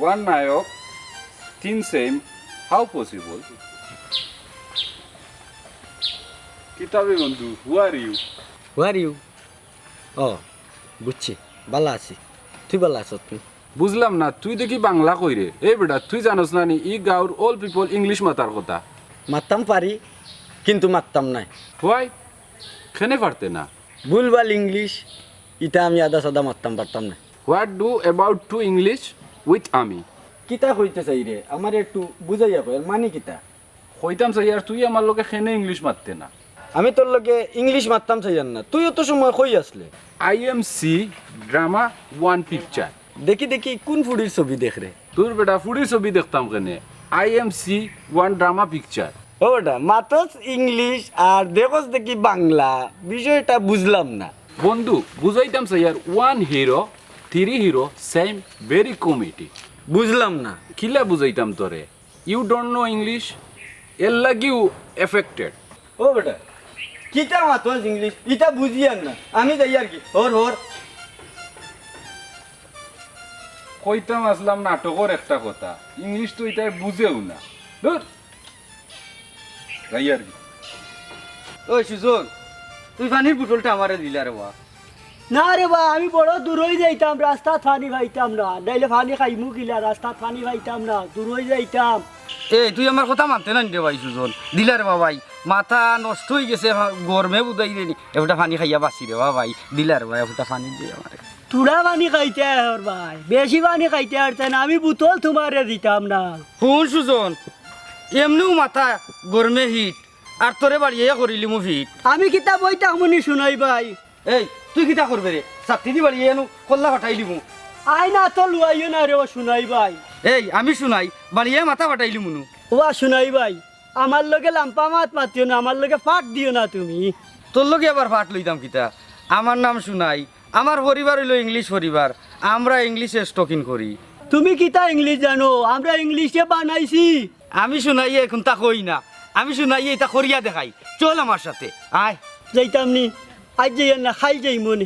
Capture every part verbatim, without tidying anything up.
One নায়ক, তিন same, how possible? কিতা বে বন্ধু, who are you? Who are you? ও, বুঝছি, বালা আছি। তুই বালা আছস তুই? বুঝলাম না, তুই দেখি বাংলা কইরে। এই বেটা, তুই জানোস না নি, ই গাঁওর all people English মাতার কথা। মাততাম পারি, কিন্তু মাততাম নায়। Why? কেনে পারতে না? ভুলভাল ইংলিশ, ইতা আমি আদা সাদা মাততাম পারতাম না। What do about to English with আমি? কিতা কইতে চাইরে, আমারে একটু বুঝাইয়া ক, এর মানে কিতা? কইতাম চাইয়ার তুই আমার লগে কেনে ইংলিশ মাততে না? আমি তোর লগে ইংলিশ মাততাম চাইয়ার না, তুই অত সময় কই আছলে? I am see drama one picture. দেখি দেখি কোন ফুড়ির ছবি দেখরে? তোর বেটা ফুড়ির ছবি দেখতাম কেনে? I am see one drama picture. ও বেটা, মাতস ইংলিশ আর দেখস দেখি বাংলা, বিষয়টা বুঝলাম না। বন্ধু, বুঝাইতাম চাইয়ার, one hero, three hero, same, very comedy. বুঝলাম না। কিলা বুঝাইতাম তোরে? You don't know English, এর লাগিউ affected. ও বেটা, কিতা মাতস ইংলিশ, ইতা বুঝিয়ার না। আমি যাইয়ার গি, হর হর। কইতাম আছলাম নাটকর একটা কথা, ইংলিশ তো ইতায় বুঝেউ না। ধুর, যাইয়ার গি। ওই সুজন, তুই পানির বুটলটা আমারে দিলা রে বা। না রে বা, আমি বড় দূরই যাইতাম, রাস্তাত পানি পাইতাম না, নাইলে পানি খাইমু কিলা, রাস্তাত পানি পাইতাম না, দূরই যাইতাম। এ, তুই আমার কথা মানতে না নি রে ভাই সুজন? দিলা রে বা ভাই, মাথা নষ্ট অই গেছে, গরমে বুঝাই রে নি। এফুটা পানি খাইয়া বাঁচি রে বা ভাই, দিলা রে ভাই, এফুটা পানি দে আমারে। তুরা পানি খাইতে আর ভাই, বেশি পানি খাইতে পারতে না, আমি বুতল তুমারে দিতাম না। হুন সুজন, এমনেউ মাথা গরমে হিট, আর তোরে বাড়িয়ে করিলিমু ফিট। আমি কিতা বই থাকমু নি সুনাই ভাই? এই, তুই কিতা করবে রে? ছাত্তি দি বাড়িয়ে এনু কল্লা ফাটাইলিমু। আই না তো লুয়াইও না রে ও সুনাই ভাই। এই, আমি সুনাই, বাড়িয়ে মাথা ফাটাইলিমু নু। ও সুনাই ভাই, আমার লগে লাম্পা মাত মাতিও না, আমার লগে ফাট দিও না তুমি। তোর লগে আবার ফাট লইতাম কিতা? আমার নাম সুনাই, আমার পরিবার অইলো ইংলিশ পরিবার, আমরা ইংলিশে টকিং করি। তুমি কিতা ইংলিশ জানো? আমরা ইংলিশে বানাইছি। আমি সুনাইয়ে কুন্তা কই না, আমি সুনাইয়ে ইতা করিয়া দেখাই। চল আমার সাথে, আয়। যাইতাম নি, আইজ যাইয়ার না, কাইল যাইমু নে।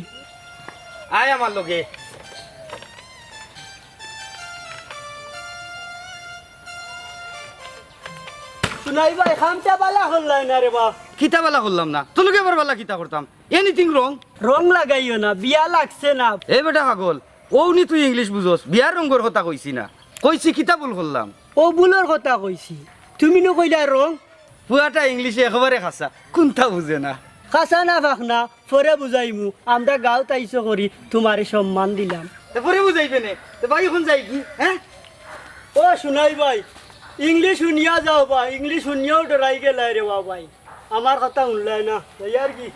আয় আমার লগে। সুনাই ভাই, কামটা বালা করলায় না রে বা। কিতা বালা করলাম না? তোর লগে আবার বালা কিতা করতাম? Anything wrong? রং লাগাইও না, বিয়া লাগছে না। এ বেটা পাগল, অউ নি তুই ইংলিশ বুঝস, বিয়ার রঙর কথা কইছি না, কইছি কিতা ভুল করলাম। অউ ভুলর কথা কইছি, তুমি নু কইলায় রং। পুয়াটা ইংলিশে একেবারে খাসা, কুন্তা বুঝে না। খাসা না ফাকনা, পরে বুঝাইমু, আমরা গাঁওত আইছো করি, তুমারে সম্মান দিলাম। তে পরে বুঝাইবে নে, তে ভাই অখন যাই কি, হ্যাঁ? ও সুনাই ভাই, ইংলিশ হুনিয়া যাও বা, ইংলিশ হুনিয়াউ ডরাই গেলায় রে বা ভাই। আমার কথা হুনলায় না, যাইয়ার গি।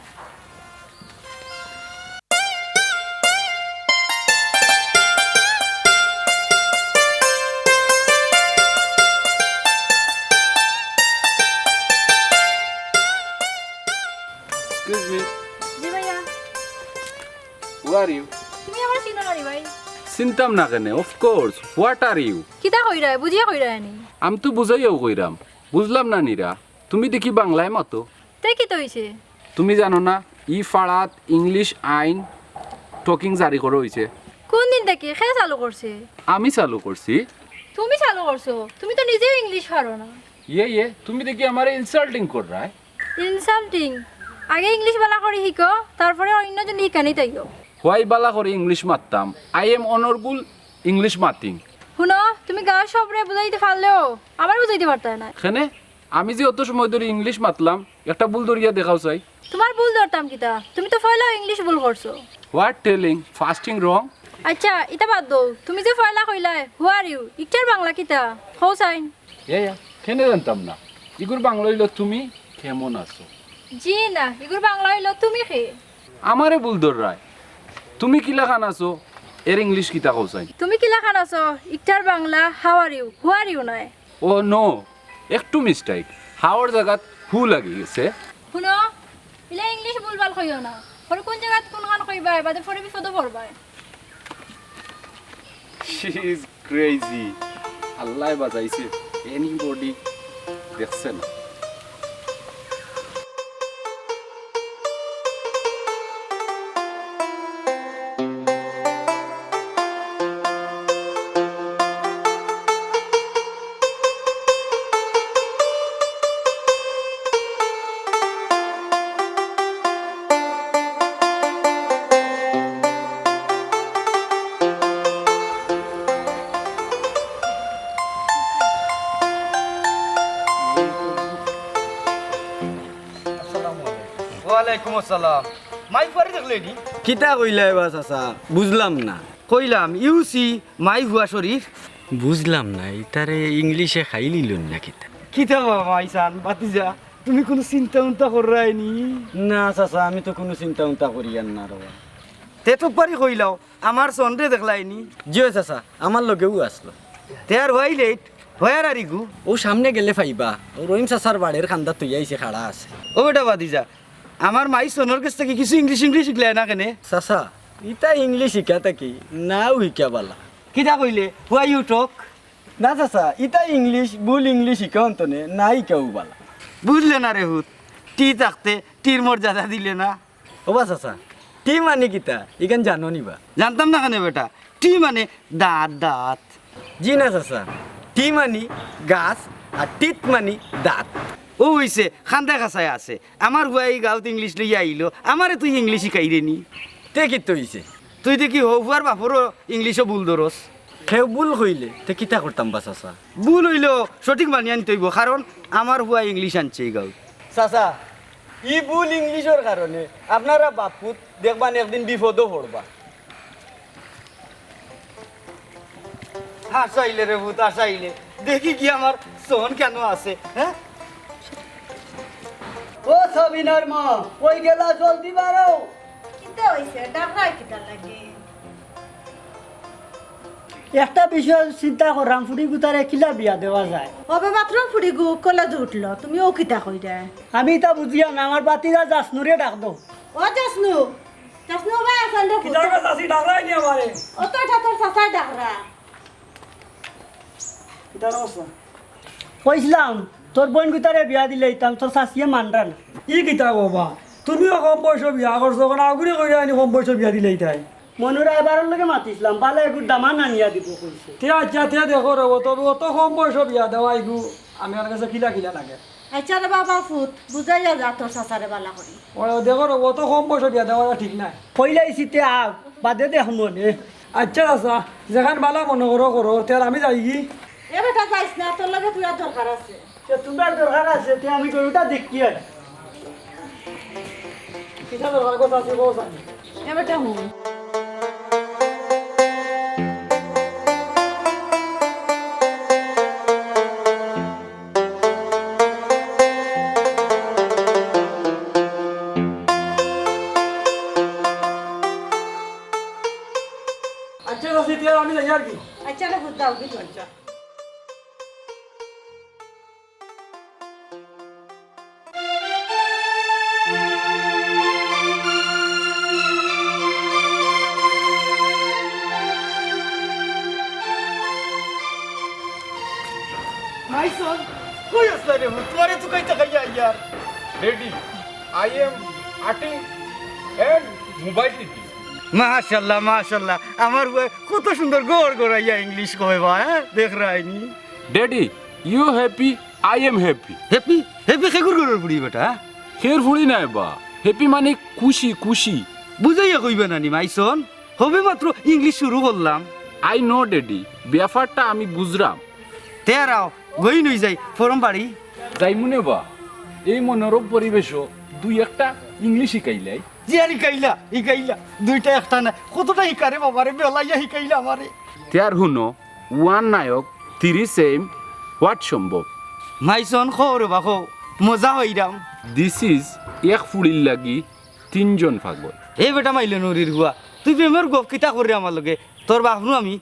Excuse me. জি ভাইয়া। Who are you? তুমি আমারে চিনো না নি ভাই? চিনতাম না কেনে? Of course. What are you? কিতা কইরায়? বুঝিয়া কইরায় নি? আমি তো বুঝাইয়াউ কইরাম। বুঝলাম না নি রা। তুমি দেখি বাংলায় মাতো। তে কিতা অইছে? তুমি জানো না, ই পাড়াত ইংলিশ আইন টকিং জারি করা অইছে? কুন দিন থাকি? কে চালু করছে? আমি চালু করছি। তুমি চালু করছো? তুমি তো নিজেউ ইংলিশ পারো না। ইয়ে, ইয়ে, তুমি দেখি আমারে insulting কররায়। Insulting? আগে ইংলিশ বালা করি হিকো, তারপরে অইন্য জনরে হিকানিত আইও। Why বালা করি ইংলিশ মাততাম? I am honourable English মাতিং। হুনো, তুমি গাঁওর সবরে বুঝাইতে পারলেও আমারে বুঝাইতে পারতায় নায়। কেনে? আমি যে অত সময় ধরি ইংলিশ মাতলাম, একটা ভুল ধরিয়া দেখাও চাই। তুমার ভুল ধরতাম কিতা? তুমি তো পয়লাউ ইংলিশ ভুল করছো। What telling? Fasting wrong? আচ্ছা, ইতা বাদ দেও। তুমি যে পয়লা কইলায়, "Who are you?" ইকটার বাংলা কিতা? কও চাইন। ইয়া, ইয়া, কেনে জানতাম না? ইগুর বাংলা অইলো, "তুমি কেমন আছো?" জি না, ইগুর বাংলা অইলো, "তুমি কে?" আমারে ভুল ধররায়। "তুমি কিলাখান আছো?" এর ইংলিশ কিতা কও চাইন? "তুমি কিলাখান আছো?" ইকটার Bangla, "How are you?" Who are you নায়। Oh no, একটু mistake, how র জাগাত who লাগি গেছে। হুনো, ইলা ইংলিশ ভুলভাল কইও না। পরে কুন জাগাত কুনখান কইবায়, বাদে পরে বিপদো পড়বায়। She is crazy. আল্লায় বাচাইছে, anybody দেখছে না। ওয়ালাইকুম আসসালাম। মাই ফুয়ারে দেখলায়নি? কিতা কইলায় বা চাচা? বুঝলাম না। কইলাম, you see my ফুয়া শরীফ। বুঝলাম না, ইতারে ইংলিশে খাইলিলইন না কিতা? কিতা বা মাইসান, ভাতিজা, তুমি কুনু চিন্তা-উন্তা কররায়নি? না চাচা, আমি তো কুনু চিন্তা-উন্তা করিয়ার না রে বা। তে তো পারি কইলাও, আমার সনরে দেখলায়নি? জি অয় চাচা, আমার লগেউ আছলো। তে আর why late? Where are you? অউ সামনে গেলে পাইবা, অউ রহিম চাচার বাড়ির কান্দাত থইয়া আইছি, খাড়া আছে। ও বেটা ভাতিজা, আমার মাইসনর গেছ থাকি কিছু ইংলিশ ইংলিশ শিখলায় না কেনে? চাচা, ইতা ইংলিশ শিখা থাকি নাও শিখা বালা। কিতা কইলে? Why you talk? না চাচা, ইতা ইংলিশ, ভুল ইংলিশ শিখা অন্তনে, না শিখাউ বালা। বুঝলে না রে পুত, টি থাকতে টির মর্যাদা দিলে না। ও বা চাচা, টি মানি কিতা? ইখান জানো নি বা? জানতাম না কেনে বেটা, টি মানে দাঁত, দাঁত। জি না চাচা, টি মানি গাছ আর টিত মানি দাঁত। অউ অইছে, কান্দায় কাছায় আছে। আমার ফুয়ায় ই গাঁওত ইংলিশ লইয়া আইলো, আমারে তুই ইংলিশ শিখাইরে নি। তে কিতা অইছে? তুই দেখি হউ ফুয়ার বাপরও ইংলিশো ভুল ধরস। কেউ ভুল কইলে তে কিতা করতাম বা চাচা? ভুল অইলো সঠিক মানিয়া নিতে অইবো, কারণ আমার ফুয়ায় ইংলিশ আনছে ই গাঁওত। চাচা, ই ভুল ইংলিশর কারণে আপনারা বাপ-পুত দেখবায়নে একদিন বিপদো পড়বা। হাসাইলে রে পুত, হাসাইলে। দেখি গি আমার সন কেনে আছে, হ্যাঁ? ও সাবিনার মা, কই গেলা? জলদি বারও। কিতা অইছে? ডাকরায় কিতার লাগি? একটা বিষয় চিন্তা কররাম, ফুড়িগুতারে কিলা বিয়া দেওয়া যায়। অবে মাত্র ফুড়িগু কলেজো উঠলো, তুমি অউ কিতা কইরায়? আমি ইতা বুঝিয়ার না, আমার ভাতিজা জাসনুরে ডাক দেও। ও জাসনু, জাসনু ভাই আছইন রে। কিতা গো চাচি, ডাকরায় নি আমারে? অতো ইটা তোর চাচায় ডাকরা। কিতা অবস্থা? কইছলাম, তোর বইনগুতারে বিয়া দিলাইতাম, তোর চাচিয়ে মানরা না। ই কিতা বাবা, তুমিও কম বয়সো বিয়া করছো, অখন আগুরে কইরায়নি কম বয়সো বিয়া দিলাইতায়। মনুর আইবারর লগে মাতিছলাম, বালা এগুর দামান আনিয়া দিবো কইছে। তে আইচ্ছা, তে দেখো রে, অত, অত কম বয়সো বিয়া দেওয়া ইগু আমার গেছে কিলা কিলা লাগে। আইচ্ছা রে বাবা, পুত, বুঝাইয়া যা তোর চাচারে বালা করি। ও দেখো রে, অত কম বয়সো বিয়া দেওয়া ঠিক নায়। কইলাইছি তে আও, বাদে দেখমু নে। আইচ্ছা চাচা, যেখান বালা মনো করো করো, তে আর আমি যাইগি। এ বেটা যাইস না, তোর লগে তুই আর দরকার আছে। তে তুমার দরকার আছে, তে আমি গরুটা দেখি আর। কিতা দরকার কথা আছে, বউ জানি। এ বেটা হুন। আইচ্ছা, চাচি, তে আর আমি যাই আর কি। আইচ্ছা রে, বুঝ দাও, বুঝ। আইচ্ছা। মাইসন, কই আছলা রে? তুমারে তো কইতে কইয়া Iyer. Daddy, I am arting and mobile টিপি। মাশাআল্লাহ, মাশাআল্লাহ। আমার বউ কত সুন্দর গড় গড়াইয়া ইংলিশ কয় বা, হ্যাঁ? দেখরায়নি। Daddy, you happy, I am happy. Happy? Happy কেগুর ঘরর ফুড়ি বেটা, হ্যাঁ? কের ফুড়ি নায় বা, happy মানে খুশি, খুশি। বুঝাইয়া কইবা না নি, মাইসন? সবে মাত্র ইংলিশ শুরু করলাম। I know, Daddy, ব্যাপারটা আমি বুঝরাম। তে আরাও, গইন অই যাই, ফরম বাড়ি। যাইমু নে বা, এই মনোরম পরিবেশো দুই একটা ইংলিশ শিখাইলাই। জি আর হিকাইলা, হিকাইলা। দুইটা একটা না, কতটা হিকারে বাবারে, বেলাইয়া হিকাইলা আমারে। তে আর হুনো, one নায়ক, three same, what সম্ভব? মাইসন, কও রে বা, কও, মজা অইরাম। This is এক ফুড়ির লাগি তিনজন পাগল। এ বেটা মাইলে নুরির ফুয়া, তুই প্রেমর গপ কিতা কররে আমার লগে? তোর বাফ নু আমি।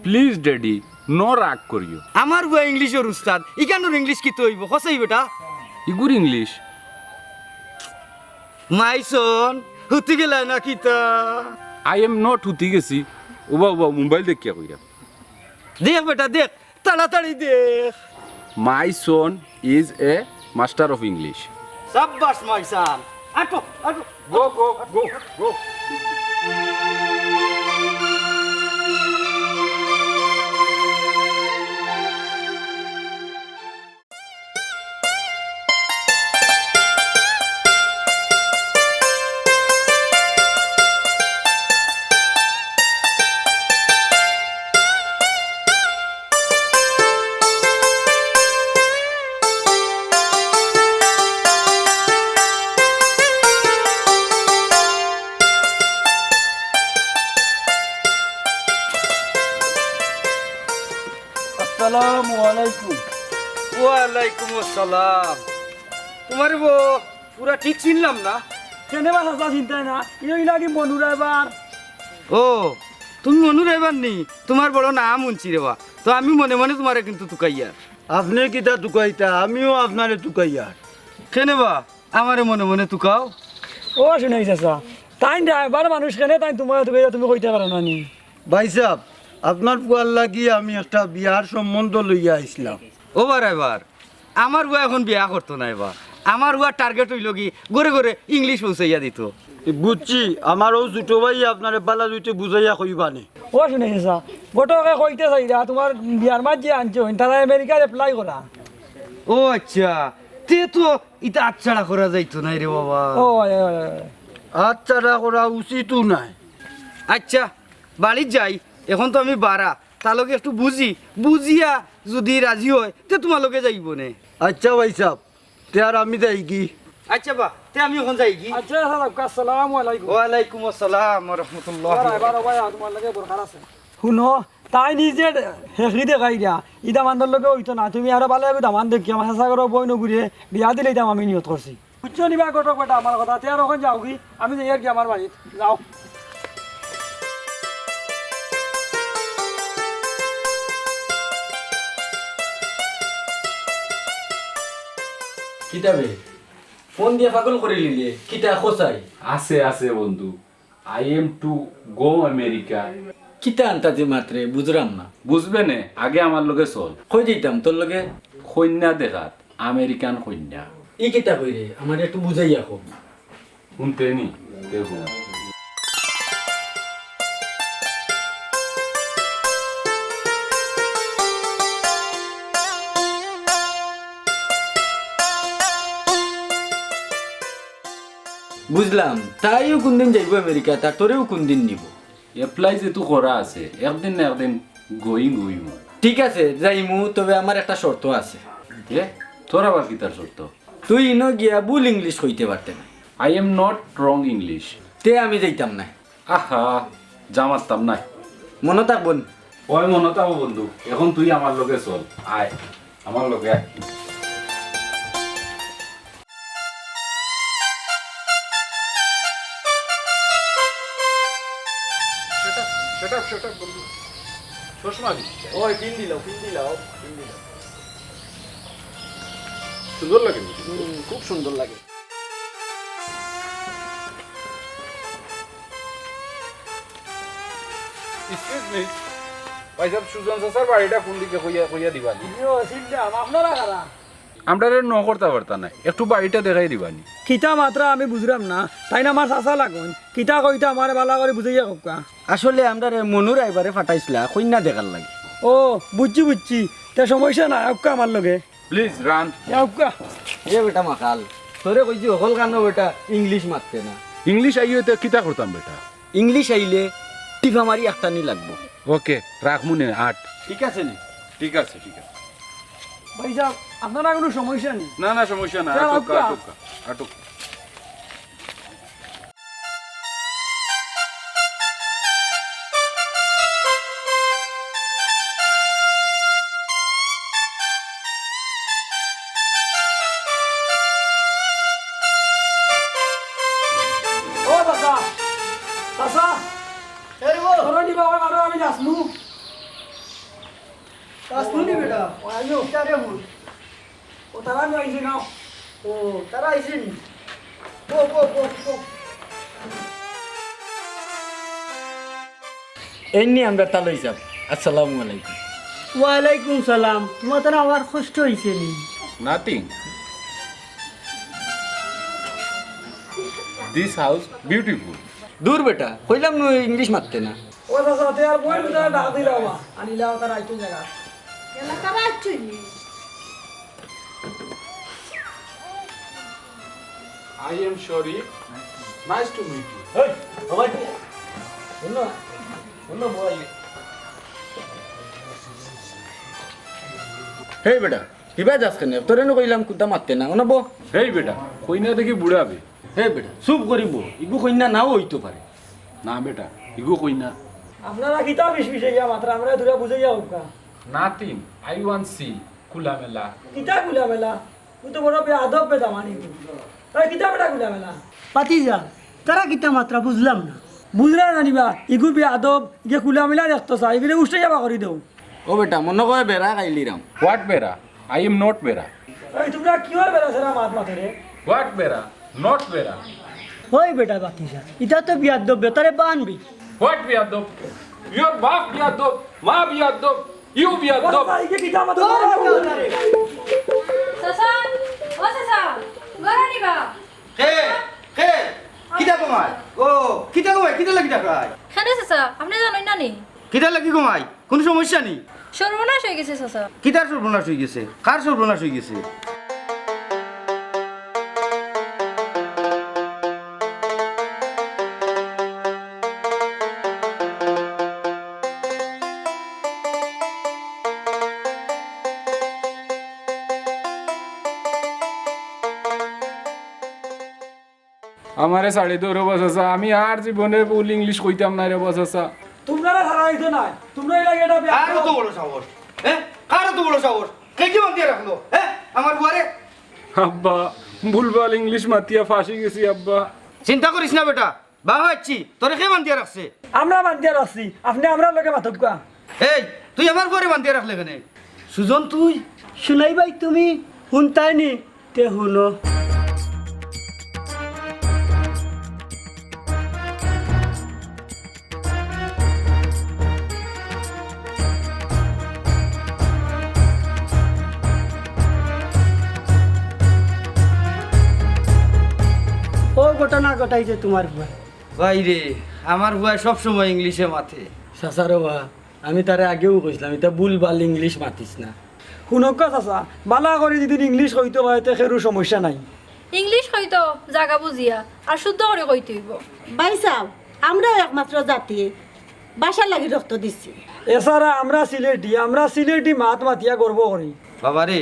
Please daddy, no রাগ করিও। আমার ফুয়া ইংলিশর উস্তাদ, ইখানর ইংলিশ কিতা অইবো? কছাই বেটা? ইগুর ইংলিশ? মাইসন, হুতি গেলায় না কিতা? I am not হুতি গেছি। উবা, উবা, মোবাইল দেখিয়া কইরাম। দেখ বেটা, দেখ, তাড়াতাড়ি দেখ। My son is a master of English. সাব্বাস মাইসন। আটো, আটো। Go, go, go, go. আসসালামু আলাইকুম। ওয়ালাইকুম আসসালাম। তুমারে বা পুরা ঠিক চিনলাম না। কেনে বা চাচা চিনতায় না? ইনো ইলা কি মনু রায়বার? ও, তুমি মনু রায়বার নি? তুমার বড় নাম হুনছি রে বা। তো আমি মনে মনে তুমারে কিন্তু তুকাইয়ার। আপনে কিতা তুকাইতা? আমিও আপনারে তুকাইয়ার। কেনে বা? আমারে মনে মনে তুকাও। ও হুনাই চাচা, তাইন রায়বার মানুষ, কেনে তাইন তুমারে তুকাইতা, তুমি কইতা পারো না নি? ভাইসাব, আপনার পুয়ার লাগি আমি একটা বিয়ার সম্বন্ধ লইয়া আইছলাম। ও বা রায়বার, আমার পুয়া অখন বিয়া করতো নায় বা। আমার পুয়ার target অইলো কি, ঘরে ঘরে English পৌঁছাইয়া দিতো। বুঝছি, আমার অউ ছোট ভাইয়ে আপনারে ভালা দুইটা বুঝাইয়া কইবা নে। ও হুনাই চাচা, ঘটকে কইতে চাইরা, তুমার বিয়ার মাত যে আনছইন, তারা আমেরিকাত apply করা। ও আইচ্ছা, তে তো ইতা আতছাড়া করা যাইতো নায় রে বাবা। ও, অয়, অয়, অয়। আতছাড়া করা উচিতও নায়। আইচ্ছা, বাড়িত যাই, অখন তো আমি বারা, তার লগে একটু বুঝি, বুঝিয়া যুদি রাজি অয়, তে তুমার লগে যাইবো নে। আইচ্ছা ভাইসাব, তে আর আমি যাইগি। আইচ্ছা বা, তে আমি অখন যাইগি। আইচ্ছা, আসসালামু আলাইকুম। ওয়ালাইকুম আসসালাম ওয়া রাহমাতুল্লাহ। বারো, বারো ভাই, তুমার লগে দরকার আছে। হুনো, তাইন নিজে হেকরি দেখাইরা, ই দামান্দর লগে অইতো না। তুমি আরো ভালা এগু দামান্দ দেখিয়া, আমার চাচা ঘরর বইন অগুরে বিয়া দিলাইতাম আমি নিয়ত করছি। বুঝছো নি বা ঘটক বেটা আমার কথা, তে আর অখন যাওগি, আমি যাইয়ার গি আমার বাড়িত, যাও। কিতা বে? ফোন দিয়া পাগল করিলিলে, কিতা কও চাই? আছে, আছে বন্ধু, I am to go America। কিতা আনতা যে মাতরে, বুঝরাম না। বুঝবে নে, আগে আমার লগে চল। কই যাইতাম তোর লগে? কইন্যা দেখাত, আমেরিকান কইন্যা। ই কিতা কইরে, আমারে একটু বুঝাইয়া কও। হুনতে নি, দেখো। বুঝলাম, তাইও কুনদিন যাইবো আমেরিকা, তা তোরেও কুনদিন নিবো? Apply যেহেতু করা আছে, একদিন না একদিন going অইমু। ঠিক আছে, যাইমু, তবে আমার একটা শর্ত আছে। এ? তোর আবার কিতার শর্ত? তুই ইনো গিয়া ভুল English কইতে পারতে না। I am not wrong English। তে আমি যাইতাম না। আহা, যা মাততাম নায়। মনো থাকবো নি? অয় মনো থাকবো বন্ধু, অখন তুই আমার লগে চল, আয়, আমার লগে আয়। Shut up, shut up, shut up, বন্ধু। চশমা কি? ওই, পিন দিলাও, পিন দিলাও, পিন দিলাও। সুন্দর লাগে নি? হুম, খুব সুন্দর লাগে। Excuse me, ভাইসাব, সুজন চাচার বাড়িটা কোন দিকে কইয়া, কইয়া দিবা নি? ইয়ো, সিদ্ধাম, আপনারা কারা? আমরারে ন করতা পারতা নায়, একটু বাড়িটা দেখাই দিবা নি? কিতা মাতরা আমি বুঝরাম না, তাইন আমার চাচা লাগইন, কিতা কইতা আমারে ভালা করি বুঝাইয়া কউক্কা। আসলে আমরারে মনু রায়বারে পাঠাইছলা কইন্যা দেখার লাগি। ও, বুঝছি, বুঝছি, তে সমস্যা নাই, আউক্কা আমার লগে। Please run। আউক্কা। এ বেটা মাকাল, তোরে কইছি হকল কানো বেটা English মাততে না। English আইলে তে কিতা করতাম বেটা? English আইলে টিপা মারি একটানি লাগবো। OK, রাখমু নে, আট। ঠিক আছে নি? ঠিক আছে, ঠিক আছে। ভাইসাব, আপনারা কুনু সমস্যা নি? না, না, সমস্যা না। চল, আটক, আটক। আটক। ও চাচা, চাচা, এই ও। ধরো নি বাবা, আরো আমি নাচমু। নাচমু নি বেটা? ও, আইও। কিতা রে মন? ও, তারা নি আইছে না? ও, তারা আইছে নি? বো, বো, বো, বো। এই নি আমরা তালই সাব। আসসালামু আলাইকুম। ওয়ালাইকুম সালাম। তুমার তারা আবার কষ্ট অইছে নি? Nothing. This house beautiful. দূর বেটা, কইলাম নু English মাততে না। ও চাচা, তে আর বইন ভিতরে ডাক দিলাও বা। আনিলাও তারা আইতো জাগা। এলাকার আইতো নি? I am Sharif. Nice to meet you. এই, ও ভাই, হুনো, হুনো, বই। হেই বেটা, কিবা যাস কেনে? তোরে নু কইলাম কুন্তা মাততে না, অনো বো। হেই বেটা, কইনা দেখি বুড়া বে। হেই বেটা, চুপ করি বো, ইগু কইনা নাও অইতো পারে। না বেটা, ইগু কইনা। আপনারা কিতা বিশ বিশ ইয়া মাতরা, আমরা দুরা বুঝাইয়া কউক্কা। Nothing. I want see. খোলামেলা। কিতা খোলামেলা? ও তো বড় বেয়াদব বেদামানি। তাই কিতা বেটা খোলামেলা? ভাতিজা, তারা কিতা মাতরা বুঝলাম না। বুঝরা না নি বা, ইগু বেয়াদব, ইগে খোলামেলা দেখতো চায়, ইগুরে উষ্টাইয়া বার করি দেও। ও বেটা, মনো কয় বেড়া খাইলিরাম। What বেড়া? I am not বেড়া। এই তুমরা কিওর বেড়া ছাড়া মাত মাতো রে? What বেড়া? Not বেড়া। ওই বেটা ভাতিজা, ইতা তো বেয়াদব, বেটারে বানবি। What বেয়াদব? Your বাপ বেয়াদব, মা বেয়াদব, you বেয়াদব। ওই ভাই, ইগে কিতা মাতো? চাচা, ও চাচা, ঘরো নি বা? কে? কে? কিতা কমায়? ও, কিতা কমায়? কিতা লাগি ডাকায়? কেনে চাচা, আপনে জানইন না নি? কিতা লাগি কমায়? কুনু সমস্যা নি? সর্বনাশ অই গেছে চাচা। কিতার সর্বনাশ অই গেছে? কার সর্বনাশ অই গেছে? আমারে ছাড়ি দেও রেবা চাচা, আমি আর জীবনে ভুল English কইতাম নায় রেবা চাচা। তুমরারে ছাড়া অইতো নায়, তুমরার লাগি ইটা বেয়াদব। কার অত বড় সাহস? হ্যাঁ? কার অত বড় সাহস? কে কি বান্ধিয়া রাখলো? হ্যাঁ? আমার ফুয়ারে? আব্বা, ভুলভাল English মাতিয়া ফাঁসি গেছি আব্বা। চিন্তা করিস না বেটা, বাহ আছি, তোরে কে বান্ধিয়া রাখছে? আমরা বান্ধিয়া রাখছি, আপনে আমরার লগে মাতউক্কা। এই, তুই আমার ফুয়ারে বান্ধিয়া রাখলে কেনে? সুজন তুই? সুনাই ভাই তুমি, হুনতায় নি? তে হুনো। ও ঘটনা ঘটাইছে তুমার ফুয়ায়। ভাইরে, আমার ফুয়ায় সবসময় English-এ মাতে। চাচা রেবা, আমি তারে আগেউ কইছলাম, ইতা ভুলভাল English মাতিস না। হুনউক্কা চাচা, ভালা করি যদি English কইতো পারে, তে কেউরু সমস্যা নাই। English কইতো জাগা বুঝিয়া, আর শুদ্ধ করি কইতে অইবো। ভাইসাব, আমরাও একমাত্র জাতি, ভাষার লাগি রক্ত দিছি। এছাড়া আমরা সিলেটি, আমরা সিলেটি মাত মাতিয়া গর্ব করি। বাবারে,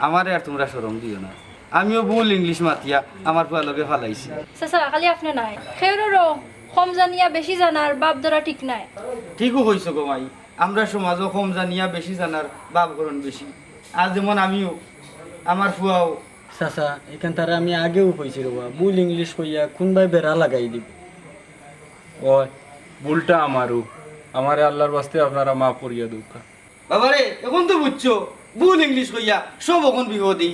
আমারে আর তুমরা শরম দিও না, আমিও ভুল English মাতিয়া আমার ফুয়ার লগে ফালাইছি। চাচা, খালি আপনে নায়, কেউরুরও কম জানিয়া বেশি জানার ভাব ধরা ঠিক নায়। ঠিকউ কইছো গো মাই, আমরার সমাজো কম জানিয়া বেশি জানার ভাব করন বেশি। আর যেমন আমিও, আমার ফুয়াও। চাচা, ইখান তারে আমি আগেউ কইছি রেবা, ভুল English কইয়া কুনবায় বেড়া লাগাই দিবো। অয়, ভুলটা আমারউ, আমারে আল্লার ওয়াস্তে আপনারা মাফ করিয়া দেউক্কা। বাবারে, অখন তো বুঝছো, ভুল English কইয়া সব অখন বিপদে।